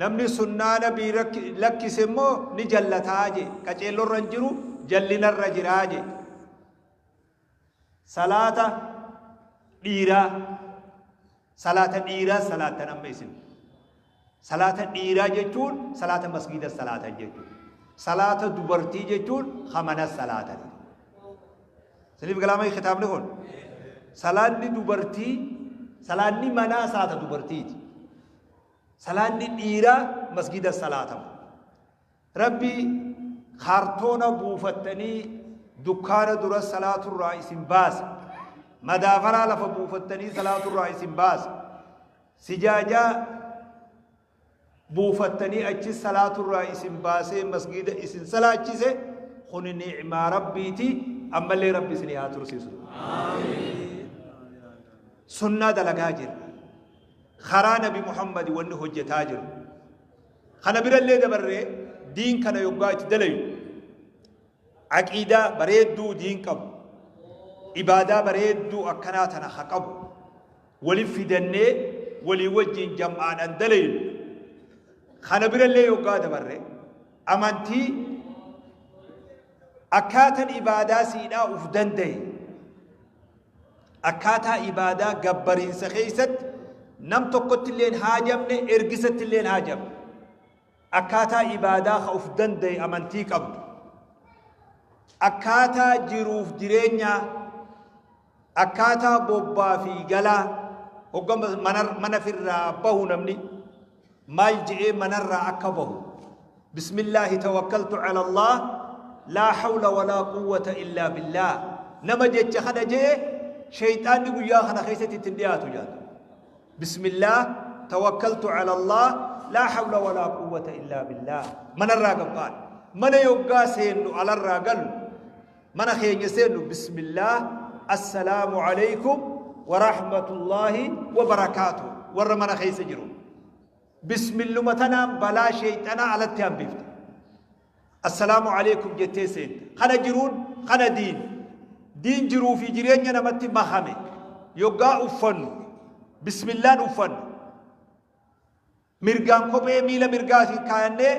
Namni sunnaa nabii lakkise immoo ni jallataa je. Qaceellorra hin jiru, jallinarra jiraa je. Salaata dhiiraa. Salaata dhiiraa salaattan amma isin. Salaata dhiiraa jechuun salaata masgiida salaatan jechuudha. Salaata dubartii jechuun kamana salaatan. Siniif galaamai kitaabni kun. Salaanni dubartii, salaanni manaa salaata dubartiiti. Salaanni dhiiraa masgiida salaatama. Rabbi kaartoona buufattanii dukkaana dura salaaturraa isin baase. Madaafaraa lafa buufattanii salaaturraa isin baase. Sijaajaa buufattanii achi salaaturraa isin baasee masgiida isin salaachise, kuni ni'maa Rabbiiti, ammallee Rabbi isin haa tursiisu. Sunnaa dalagaa jirra. Karaa Nabi Muhammad wanni hojjetaa jiru. Kana birallee dabarree diin kana yoggaa itti dalayu aqiidaa bareedduu diin qabu, ibaadaa bareedduu akkanaa tana ha qabu wali fidannee walii wajjin jam'aadhaan dalaynu. Kana birallee yoggaa dabarre amantii akkaatan ibaadaa siidhaa uf danda'e, akkaataa ibaadaa gabbariinsa keessatti nam tokkotti illee hin haajamne, ergisatti illee hin haajamne, akkaataa ibaadaa ka uf danda'e amantii qabdu, akkaataa jiruuf jireenyaa, akkaataa bobbaa fi galaa, hogga mana firraa bahu namni maal je'ee manarraa akka bahu, bismillaahi tawakkaltu ala Allah, laa hawla walaa quwwata illaa billaah, nama jecha kana je'e sheyxaanni guyyaa kana keessatti ittiin dhiyaatu jaatu. Bismillaah tawakkaltu ala Allah, laa hawla walaa quwwata illaa billaah. Manarraa gabbaan mana yoggaa seennu, alarraa gallu, mana keenya seennu, bismillaah, assalaamu alaykum wa rahmatullaahi wa barakaatu. Warra mana keessa jiru bismilluma tanaan balaa sheeyxanaa alatti hambifte. Assalaamu alaykum jettee seente. Kana jiruun kana diin diin jiruu fi jireenya namatti makame. Yoggaa uffannu bismillaan uffannu, mirgaan kophee miila mirgaatiin kaayannee,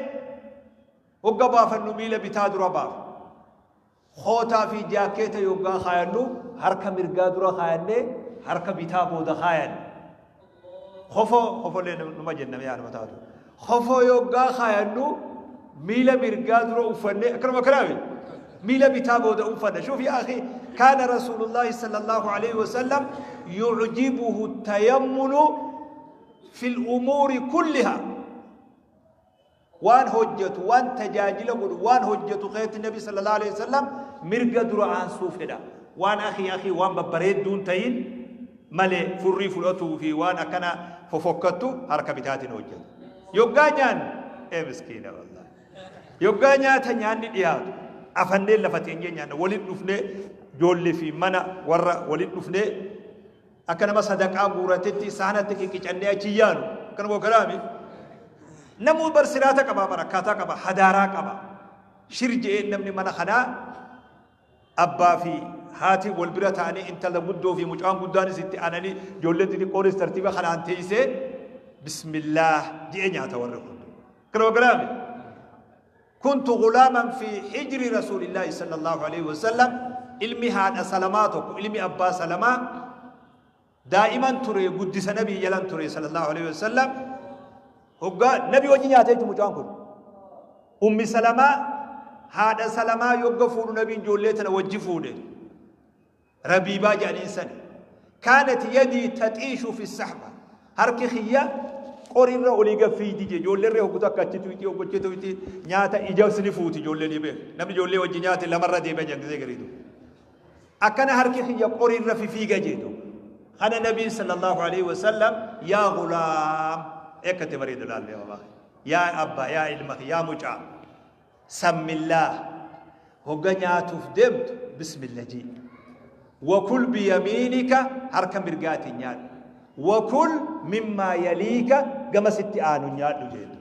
hogga baafannu miila bitaa dura baafna. Kootaa fi jaakkeeta yoggaa kaayannu harka mirgaa dura kaayannee harka bitaa booda kaayanna. Kofoo, kofolee numa jenna yaa nama taatu. Kofoo yoggaa kaayannu miila mirgaa dura uffannee akkanuma kanaami. Miila bitaa booda uffanna. Shuuf yaa akhi, kaana rasuulullaahi sallallahu alaihi wasallam yu'jibuhu tayammunu fil umuuri kulliha. Waan hojjetu, waan tajaajila godhu, waan hojjetu keessatti Nabi sallallahu alaihi wasallam mirga dura aansuu fedha. Waan akii akii waan babbareedduun ta'in malee, furrii fudhatuu fi waan akkana fofokkattu harka bitaatiin hojjetu. Yoggaa nyaannu, ee miskiina wallahi. Yoggaa nyaata nyaanni dhiyaatu afannee lafa teenyee nyaanna, waliin dhufnee, ijoollee fi mana warra waliin dhufnee akka nama sadaqaa guuratetti saanatti qiqicannee achi yaanu akkana bookaraami. Namuu bar siraata qaba, bar akkaataa qaba, hadaaraa qaba. Shir je'een namni mana kanaa abbaa fi haati wal bira ta'anii, intala guddoo fi mucaan guddaanis itti aananii, ijoolleen xixiqqoonis tartiiba kanaan teessee bismillaah je'ee nyaata warri kun. Akkana bookaraami. Kuntu gulaaman fi hijri rasuulillaahi sallallahu alaihi wasallam. Ilmi haadha Salamaa tokko, ilmi abbaa Salamaa, daa'iman ture, guddisa nabii jalan ture sallallahu alaihi wasallam. Hoggaa nabi wajji nyaata jechuun mucaan kun Ummi Salamaa, haadha Salamaa, yogga fuudhu nabiin ijoollee tana wajji fuudhe. Rabiibaa jedhaniin sani. Kaanat yadii taxiishu fi sahba. Harki kiyya qorirra olii gad fiigdi jee. Ijoollee irra hoggu takka achi tuyxii, hoggu achi tuyxii, nyaata ija sini fuuti ijoollee ni beeku. Namni ijoollee wajji nyaate lamarra deebi'a jedhan gisee gariitu. Akkana harki kiyya qorirra fifiiga jeetu. Kana Nabiin sallallahu alaihi wasallam, yaa gulaam, eekkate bareedu laallee babaa. Yaa abbaa, yaa ilma, yaa mucaa. Sammillaah, hogga nyaatuuf deemtu bismilla jii. Wakul biyamiinika, harka mirgaatiin nyaadhu. Wakul mimmaa yaliika, gama sitti aanu nyaadhu jeetu.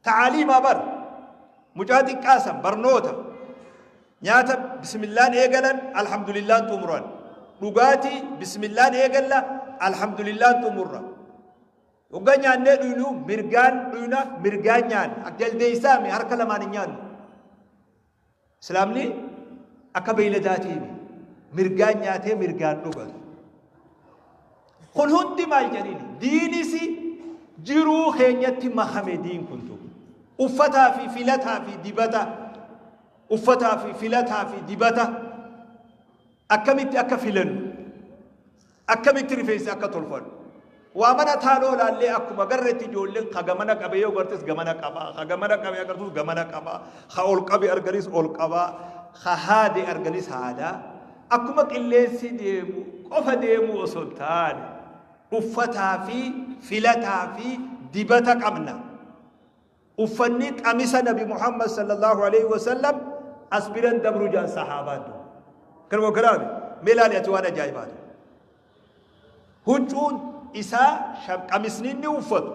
Ta'aliimaa bar mucaa xiqqaa san barnoota. Nyaata bismillaan eegalan, alhamdulillaan xumuran. Dhugaatii bismillaan eegalla, alhamdulillaan xumurra. Hoggaa nyaannee dhuynu mirgaan dhuyna, mirgaan nyaanna. Akka jaldeeysaami harka lamaan hin nyaannu. Islaamni akka beeyladaatiimi. Mirgaan nyaatee mirgaan dhuga. Kun hundi maal jedhini? Diinis jiruu keenyatti makame diin kuntu. Uffataa fi filataa fi dibata. Uffataa fi filataa fi dibata. Akkamitti akka filannu. Akkamitti rifeensa akka tolfannu. Waa mana taaloo laallee akkuma garretti ijoolleen ka gamana qabee yoo gartes gamana qaba, ka gamana qabee agartus gamana qaba, ka ol qabe arganis ol qaba, ka haade arganis haada. Akkuma qilleensi deemu qofa deemuu osoo hin taane uffataa fi filataa fi dibata qabna. Uffanni qamisa Nabi Muhammad sallallahu alaihi wasallam as biran dabru jaan sahaabaan du. Kanuma kanaami mee ilaali ati waan ajaa'ibaatu. Huccuun isaa qamisni inni uffatu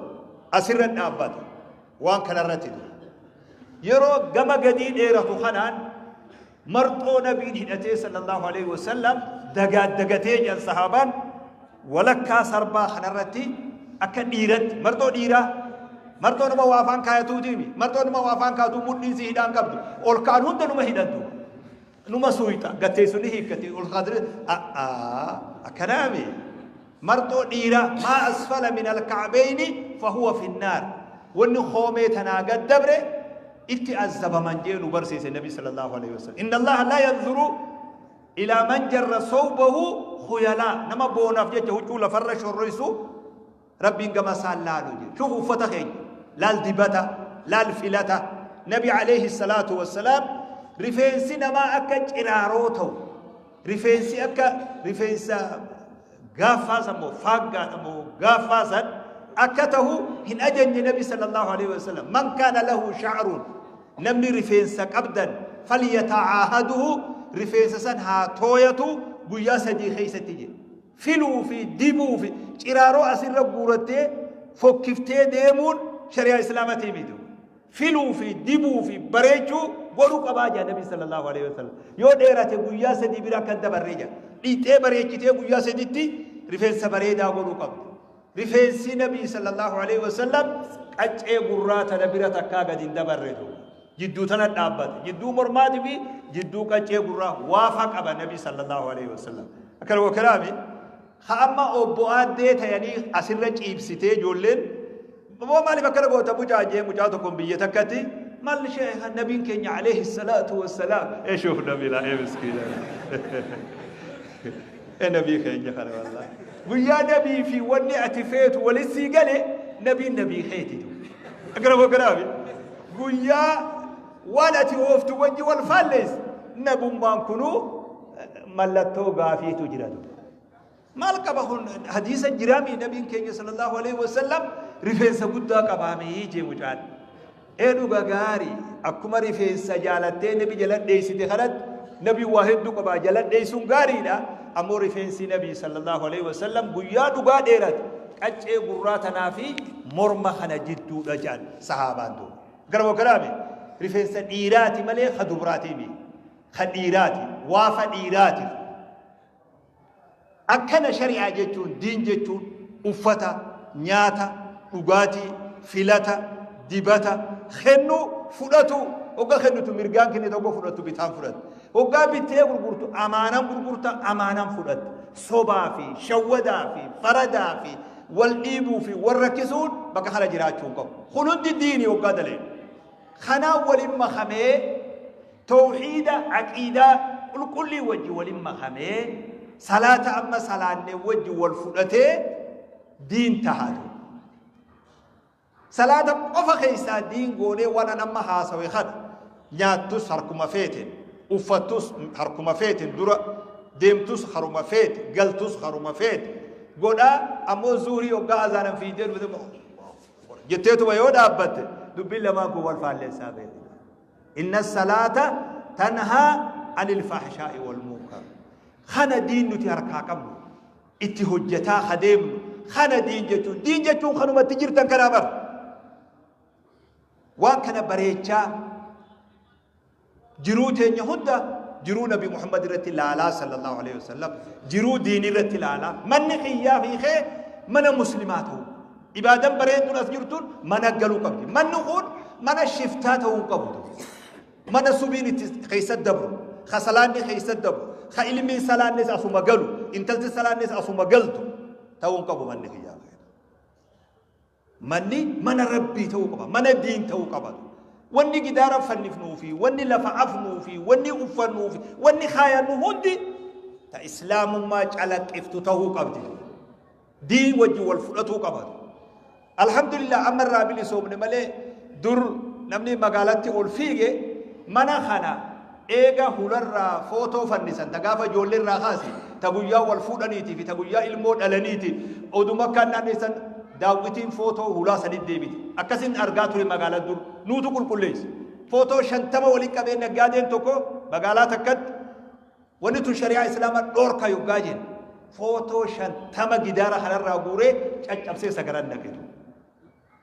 asirra dhaabbata waan kanarratti dura. Yeroo gama gadii dheeratu kanaan marxoo nabiin hidhatee sallallahu alaihi wasallam dagaaddagatee jedhan sahaabaan walakkaa sarbaa kanarratti akka dhiiratti marxoo dhiiraa marxoo nama waa afaan kaayatuutiimi marxoo nama waa afaan kaayatuu mudhiin si hidhaan qabdu ol ka'an hunda numa hidhantu numa suuyxa gatteessu ni hiikkati ol kaatee akkanaami marxoo dhiiraa maa asfala min alka'beyni fahuwa finnaar wanni koomee tanaa gad dabre itti azzabaman jee nu barsiise nabi sallallahu alaihi wasallam. Inna allaha laa yanzuru ilaa man jarra sawbahu khuyalaa. Nama boonaaf jecha huccuu lafarra shorroysu rabbiin gama isaan laalu jee. Shuf uffata keenya laal, dibata laal, filata. Nabi alayhi salaatu wassalaam rifeensi namaa akka ciraaroo ta'u, rifeensi akka rifeensa gaaffaa san moo faaggaadha moo gaaffaa san akka tahu hin ajajne nabi sallallahu alaihi wasallam. Man kaana lahu sha'run, namni rifeensa qabdan, falyata'aahaduhu, rifeensa san haa tooyatu guyyaa 3 keessatti jedhe. Filuu fi dibuu fi ciraaroo asirra guurattee fokkiftee deemuun shari'aa islaamatii miti. Filuu fi dibuu fi bareechuu godhuu qabaa jedha nabi sallallahu alaihi wasallam. Yoo dheerate guyyaa 3 bira akka hin dabarree jedha. Dhiixee bareechitee guyyaa 3tti rifeensa bareedaa godhuu qabda. Rifeensi nabi sallallahu alaihi wasallam qaccee gurraa tana bira takkaa gadi hin dabarre duuba. Jidduu tana dhaabbate. Jidduu mormaatii fi jidduu qaccee gurraa waafa qaba nabi sallallahu alaihi wasallam. Akkana wakalaami. Ha amma obbo aaddee tayanii asirra ciibsitee ijoolleen boo maaliif akkana goota mucaa jee mucaa tokkoon biyya takkatti maal sheekha nabiin keenya alayhi salaatu wassalaam ee shuuf nabiila ee miskiina ee nabii keenya kana wallahi guyyaa nabii fi wanni ati feetu walis sii gale nabiin nabii keeti akkana bokkanaami guyyaa waan ati ooftu wajji wal faallees nabummaan kunuu mallattoo gaafiitu jira duuba. Maal qaba kun hadiisa jiraami nabiin keenya sallallahu alaihi wasallam rifeensa guddaa qabaamii jee mucaan. Ee dhuga gaarii akkuma rifeensa jaalattee nabi jala dheessite kanatti nabi waa hedduu qabaa jala dheessuun gaariidha. Ammoo rifeensi nabii sallallahu alaihi wasallam guyyaa dhugaa dheerate qaccee gurraa tanaa fi morma kana jidduudha jedhan sahaabaan duuba. Gara bokkanaami rifeensa dhiiraati malee ka dubraatii miti. Ka dhiiraati waafa dhiiraati. Akkana shari'aa jechuun, diin jechuun uffata, nyaata, dhugaatii, filata, dibata, kennuu, fudhatu. Hogga kennitu mirgaan kennita, hogga fudhattu bitaan fudhatta. Hoggaa bittee gurgurtu amaanan gurgurta, amaanan fudhatta. Sobaa fi shawwadaa fi faradaa fi wal dhiibuu fi wal rakkisuun bakka kana jiraachuu hin qabu. Kun hundi diini hoggaa dalee. Kanaan waliin makamee Towhiida, aqiidaa, qulqullii wajji walin makamee, salaata amma salaanne wajji wal fudhatee diin taha duuba. Salaata qofa keessaa diin goonee waan an amma haasawe kana nyaattus harkuma feeten, uffattus harkuma feeten dura deemtus haruma feete, galtus haruma feete godhaa ammoo zuhrii hoggaa azaanan fiidee dhufte jetteetuma yoo dhaabbatte dubbiin lamaan kun wal faalleessaa beekna. Inna salaata tanhaa anil fahshaa'i wal munkar. Kana diin nuti harkaa qabnu itti hojjetaa ka deemnu kana diin jechuun, diin jechuun kanumatti jirtan kanaa bar. Waan kana bareechaa jiruu teenya hunda jiruu Nabi Muhammad irratti laalaa sallallahu alaihi wasallam jiruu diinii irratti laalaa manni kiyyaa fi kee mana muslimaa ta'u. Ibaadan bareedduun as jirtuun mana galuu qabdi. Manni kun mana shiftaa ta'uu hin qabu. Mana subiin itti keessa dabru, ka salaanni keessa dabru, ka ilmiin salaannis asuma galu, intalti salaannis asuma galtu ta'uu hin qabu manni kiyyaa. Manni mana Rabbii ta'uu qaba, mana diin ta'uu qaba. Wanni gidaara fannifnuu fi wanni lafa afnuu fi wanni uffannuu fi wanni kaayannu hundi ta islaamummaa calaqqiftu ta'uu qabdi. Diin wajjin wal fudhatuu qaba. Alhamdulillah, amma irraa bilisoomne malee dur namni magaalatti ol fiige mana kana eega hularraa footoo fannisan, ta gaafa ijoollee irraa kaase, ta guyyaa wal fuudhaniitii fi ta guyyaa ilmoo dhalaniiti, oduma akkaan naanneessan daawwitiin footoo hulaa sanitti deebite. Akkasin argaa ture magaalaa dur nuutu qulqulleesse. Footoo 50 waliin qabee naggaadeen tokko magaalaa takkatti, wanni tun shari'aa islaamaa dhoorka yoggaa jennu, footoo 50 gidaara kanarraa guuree caccabsee sagaran naqetu.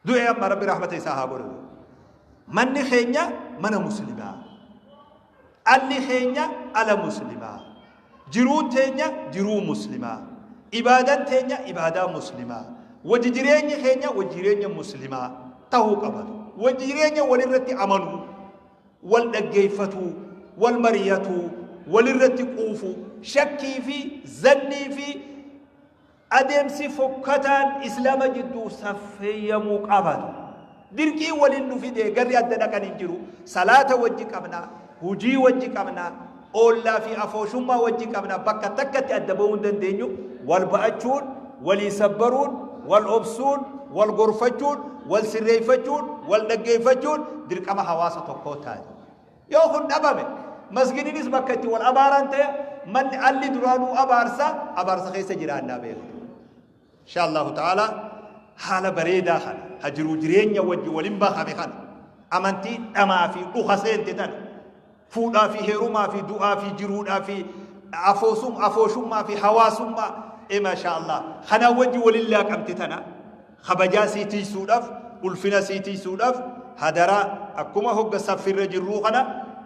Du'ee amma, Rabbi rahmata isaa haa godhatu. Manni keenya mana muslimaa. Alli keenya ala muslimaa. Jiruun teenya jiruu muslimaa. Ibaadan teenya ibaadaa muslimaa. Wajji jireenyi keenya wajji jireenya muslimaa ta'uu qabatu. Wajji jireenya walirratti amanuu, wal dhaggeeffatuu, wal mari'atuu, walirratti quufuu, shakkii fi zannii fi adeemsi fokkataan islaama jidduu saffeeyyamuu qabatu. Dirqii waliin nu fide, garri adda dhaqan hin jiru. Salaata wajji qabna, hujii wajji qabna, oollaa fi afooshummaa wajji qabna. Bakka takkatti adda bahuu hin dandeenyu. Wal ba'achuun, walii sabbaruun, wal obsuun, wal gorfachuun, wal sirreeffachuun, wal dhaggeeffachuun dirqama hawaasa tokkoo taate. Yoo kun dhabame, masgininis bakka itti wal abaaran ta'e, manni alli duraanuu abaarsa, abaarsa keessa jiraannaa beektu. Insha Allahu ta'ala, haala bareedaa kana, ha jiruu jireenya wajji waliin bahame kana, amantii dhamaa fi dhuka seente tana, fuudhaa fi heerumaa fi du'aa fi jiruudhaa fi afoosum afooshummaa fi hawaasummaa, masha Allah, kanaan wajji waliin laaqamte tana, kabajaa sii tiisuudhaaf, ulfina sii tiisuudhaaf, hadaraa, akkuma hogga saffirra jirruu kana,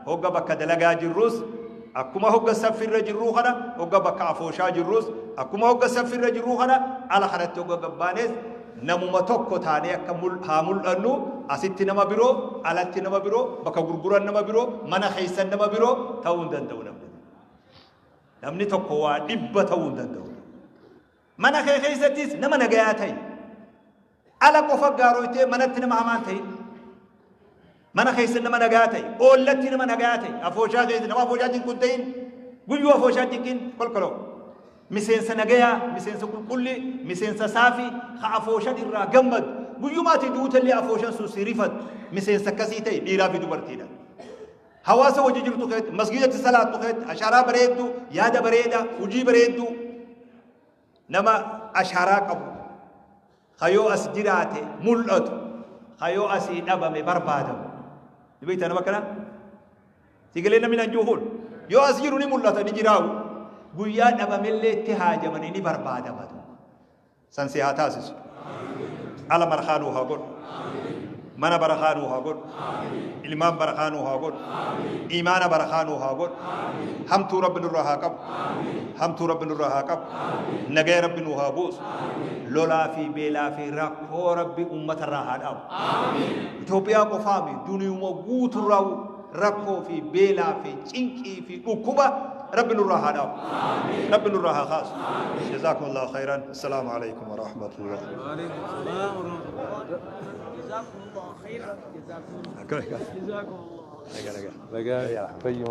hogga bakka dalagaa jirrus, akkuma hogga saffirra jirruu kana, hogga bakka afooshaa jirrus, akkuma hogga saffirra jirruu kana, ala kanatti hogga gabbaanes namuma tokko taanee akka haa mul'annu. Asitti nama biroo, alatti nama biroo, bakka gurguran nama biroo, mana keessan nama biroo ta'uu hin danda'u namni. Namni tokko waa dhibba ta'uu hin danda'u. Mana kee keessattis nama nagayaa ta'i. Ala qofa gaaroytee manatti nama hamaan ta'in. Mana keessa nama nagaa ta'i. Oollatti nama nagaa ta'i. Afooshaa keessa nama afooshaa cinqu hin ta'in. Guyyuu afooshaa cinqin kolkoloo. Miseensa nagayaa, miseensa qulqulli, miseensa saafii, ka afooshan irraa gammadu. Guyyumaati duutallee afooshan sun si rifatu. Miseensa akkasii ta'e, dhiiraa fi dubartiidha. Hawaasa wajji jirtu keessatti, masgiidatti salaattu keessatti, ashaaraa bareedduu, yaada bareedaa, hojii bareedduu, nama ashaaraa qabu, kayoo as jiraate mul'atu, kayoo asii dhabame barbaadamu. Ni beektaa nama akkana? Sigalee namni nan juufuun yoo as jiru ni mul'ata, ni jiraawu. Guyyaa dhabamellee itti haajamanii ni barbaadamatu. San si haa taasisu. Ala barakaa nuu haa godhu. Mana barakaa nuu haa godhu. Ilmaan barakaa nuu haa godhu. Imaana barakaa nuu haa godhu. Hamtuu Rabbi nurraa haa qabu. Hamtuu Rabbi nurraa haa qabu. Nagaya Rabbi nuu haa buusu. Lolaa fi beelaa fi rakkoo Rabbi uummatarraa haa dhaabu. Itoophiyaa qofaami, duniyuma guuturraa rakkoo fi beelaa fi cinqii fi dhukkuba Rabbi nurraa haa dhaabu. Rabbi nurraa haa kaasu. Jazakumullahu khairan. Assalaamu alaikum wa rahmatullah. وعليكم السلام ورحمة الله. جزاكم الله خيرا، جزاكم الله، جزاكم الله. Nagaa, nagaa. طيب.